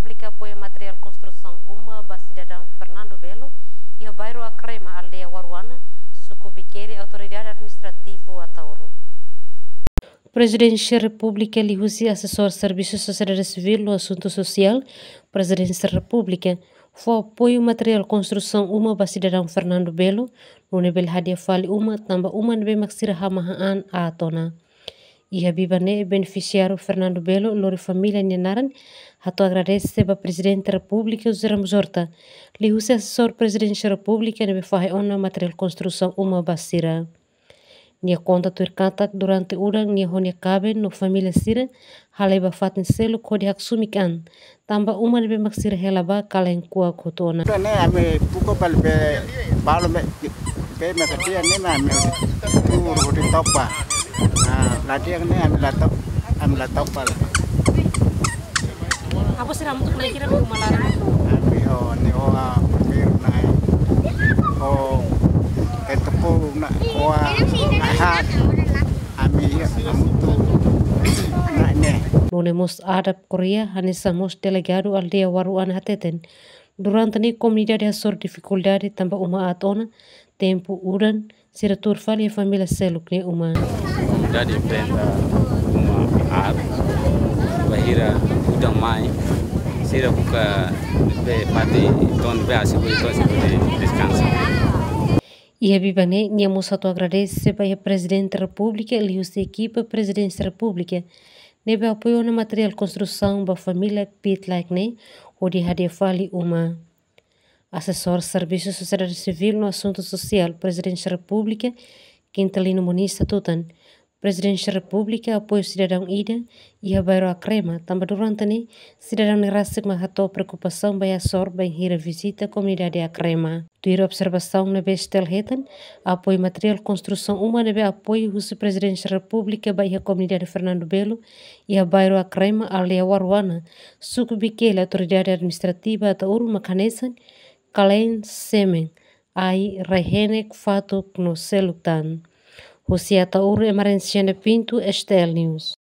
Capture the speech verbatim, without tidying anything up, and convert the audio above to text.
Repúblika apoia materiál konstrusaun uma ba sidadaun Fernando Belo iha bairru Acrema, aldeia Waruana, suku Bikele, Autoridade Administrativa Ataúro. Prezidénsia Repúblika liuhusi Asesór Servisu Sosiedade Sivíl no Asuntu Sosiál Prezidénsia Repúblika fó apoiu materiál konstrusaun uma ba sidadaun Fernando Belo, nune'e bele hadi'a fali uma, tanba uma ne'ebé mak sira hamahan aat ona. Iha biban ne'e benefisiáriu Fernando Belo lori família nia naran hato'o agradese ba Prezidente Repúblika José Ramos Horta, liuhusi Asesór Prezidénsia Repúblika ne'ebé fahe ona materiál konstrusaun uma ba sira. Nia konta tuir katak durante udan nia ho nia kaben no família sira halai ba fatin seluk hodi haksook an, tanba uma ne'ebé mak sira hela ba kalen kuak hotu ona. Ne'e ami buka bal be balo me be me katia ne'e ami tuur hodi topa. Ah, la di'ak ne'e ami la top, ami la topa. Apa sih rambut naik kira di rumah lara? Ami ho ni ho a pir nai. Ho ketepu na ho a nahat. Ami ya amutu na ne. Nune'e mós Adap Korea, hanesan mós delegadu aldeia Waruana hateten, durante ne'e komunidade hasoru difikuldade tanba uma aat ona, tempu udan, sira tuur fali família seluk nia uma. Komunidade enfrenta uma aat, bainhira udan mai, sira buka be pati ton be asi buli ton sira bele deskansa. Iha biban ne'e, nia mós hato'o agradese ba iha Prezidente Repúblika liuhusi ekipa Prezidénsia Repúblika ne'ebé apoiu ona materiál konstrusaun ba família pit laik ne'e hodi hadi'a fali uma. Asesór Servisu Sosiedade Sivíl no Asuntu Sosiál Prezidénsia Repúblika, Quintalino Moniz hatutan, Prezidénsia Repúblika apoiu sidadaun ida iha bairru Acrema, tanba durante ne'e sidadaun ne'e rasik mak hato'o preokupasaun ba iha Asesór bainhira vizita komunidade Acrema. Tuir observasaun ne'ebé STL hetan, apoiu materiál konstrusaun uma ne'ebé apoiu husi Prezidénsia Repúblika ba iha komunidade Fernando Belo, iha bairru Acrema, aldeia Waruana, suku Bikele, Autoridade Administrativa Ataúro mak hanesan kalen, semen, ai, rai-henek, fatuk no seluk tan. Husi Ataúro, Emerenciana Pinto, STL News.